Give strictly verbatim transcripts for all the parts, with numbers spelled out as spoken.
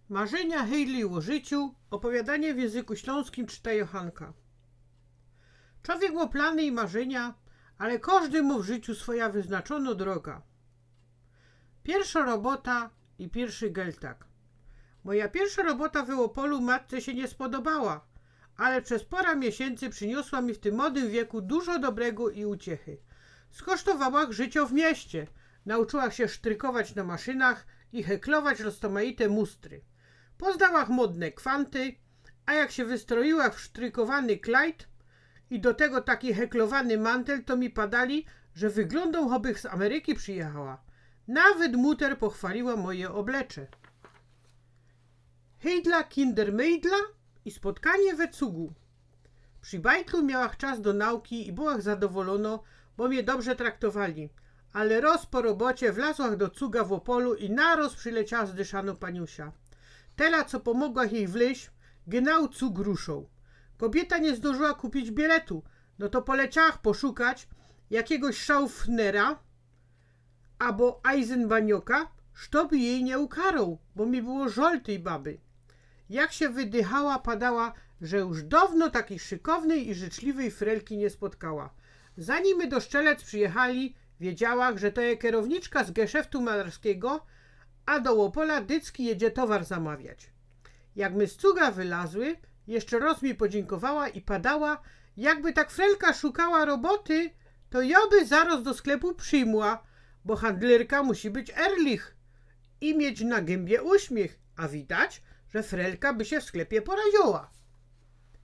Marzenia Heidli ô życiu. Ôpowiadanie w jynzyku ślōnskim, czytŏ Johanka. Człowiek mŏ plany i marzynia, ale kożdy mŏ w życiu swoja wyznaczōnõ droga. Piyrszŏ robota i piyrszy geltak. Moja piyrszŏ robota w Opolu matce sie niy spodobała, ale bez pora miesiyncy prziniosła mi w tym młodym wieku dużo dobrego i uciechy. Skosztowała życiŏ w mieście, nauczyła sie sztrykować na maszynach i heklować roztōmajte mustry. Poznała modne kwanty, a jak sie wystroiła w sztrykowany klajt i do tego taki heklowany mantel, to mi padali, że wyglōndōm, chobych z Ameryki przijechała. Nawet mutter pochwaliła moje ôblecze. Hejdla, Kindermejdla i spotkanie we cugu. Przi bajtlu miałach czas do nauki i byłach zadowolōnŏ, bo mie dobrze traktowali. Ale roz po robocie wlazłach do cuga w Opolu i naroz przileciała zdyszanŏ paniusia. Tela co pōmogłach jij wlyź, genau cug ruszoł. Kobiyta niy zdōnżyła kupić biletu, no to poleciałach poszukać jakigoś Schaufnera abo Eisenbahnioka, sztoby jij niy ukaroł, bo mi było żol tyj baby. Jak sie wydychała, padała, że już downo takij szykownyj i życzliwyj frelki niy spotkała. Zaniymi do Szczelec przijechali, wiedziałach, że to je kerowniczka z geszeftu malarskigo, a do Ôpola Dycki jedzie towar zamawiać. Jak my z cuga wylazły, jeszcze roz mi podziynkowała i padała, jakby tak frelka szukała roboty, to jŏ by zaroz do sklepu przijmła, bo handlerka musi być erlich i mieć na gymbi uśmiech, a widać, że frelka by sie w sklepie poraziła.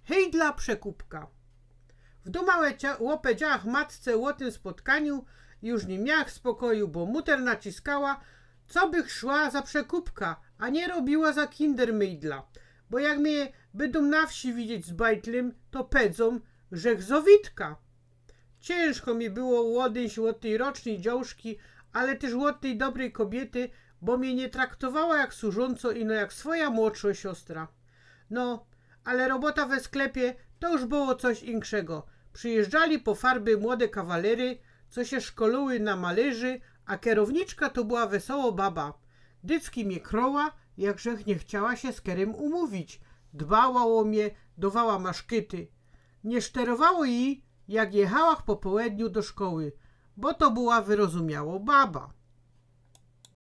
Hejdla, przekupka. W dōma ôpowiedziałach matce ô tym spotkaniu i już niy miałach spokoju, bo mutter naciskała, co bych szła za przekupka, a niy robiła za Kindermejdla, bo jak mie bydōm na wsi widzieć z bajtlym, to pedzōm, żech zowitka. Ciynżko mi było ôdyńś ôd tyj rocznyj dziołszki, ale tyż ôd tyj dobryj kobiyty, bo mie niy traktowała jak służōncŏ, ino jak swoja młodszŏ siostra. No, ale robota we sklepie to już było coś inkszego. Przijyżdżali po farby młode kawalery, co sie szkolōły na malyrzy, a kerowniczka to była wesołŏ baba. Dycki mie kroła, jakżech niy chciała sie z kerym umōwić. Dbała ô mie, dŏwała maszkyty. Niy szterowało jij, jak jechałach po połedniu do szkoły, bo to była wyrozumiałŏ baba.